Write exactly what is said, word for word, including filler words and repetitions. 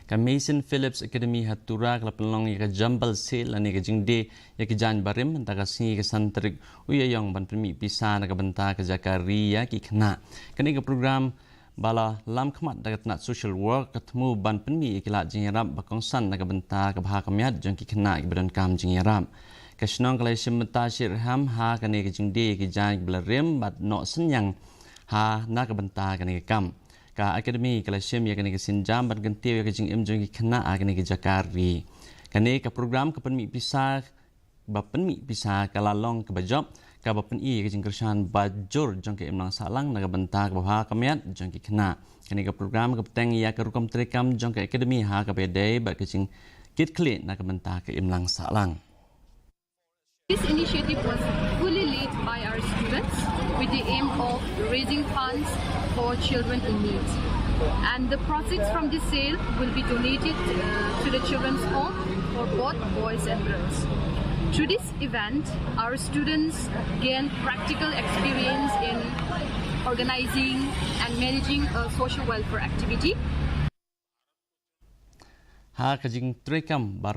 Ka Mason Phillips Academy ha Tura ka la pynlong ïa ka Jambal Sale lane ka jingdie ïa ki jaiñ barim mynta ka sngi ka san tarik u Ïaïong ban pynmih pisa na ka bynta ka jaka ri ïa ki khynnah. Kane ka program ba la lam khmat da ka tnat social work ka thmu ban pynmih ïa ki lad jingïarap ba kongsan na ka bynta ka bha ka miat jong ki khynnah kiba donkam jingïarap. Ka shnong ka la shim bynta shitrhem ha kane ka jingdie ïa ki jaiñ kiba la rim bad noh synñiang ha na ka bynta kane ka kam. Ka Academy ka la shim ïa kane ka sienjam ban kyntiew ïa ka jingim jong ki khynnah ha kane ka jaka ri. Kane ka program ka pynmih pisa ba pynmih pisa ka la long kaba jop kaba pyni ïa ka jingkyrshan ba jur jong ka imlang sahlang na ka bynta kaba bha ka miat jong ki khynnah. Kane ka program ka bteng ïa ka rukom treikam jong ka Academy ha kaba ïadei bad ka jingkitkhlieh na ka bynta ka imlang sahlang. This initiative was fully led by our students with the aim of raising funds for children in need. And the proceeds from this sale will be donated uh, to the children's home for both boys and girls. Through this event, our students gain practical experience in organizing and managing a social welfare activity. Ha ka jingtreikam ba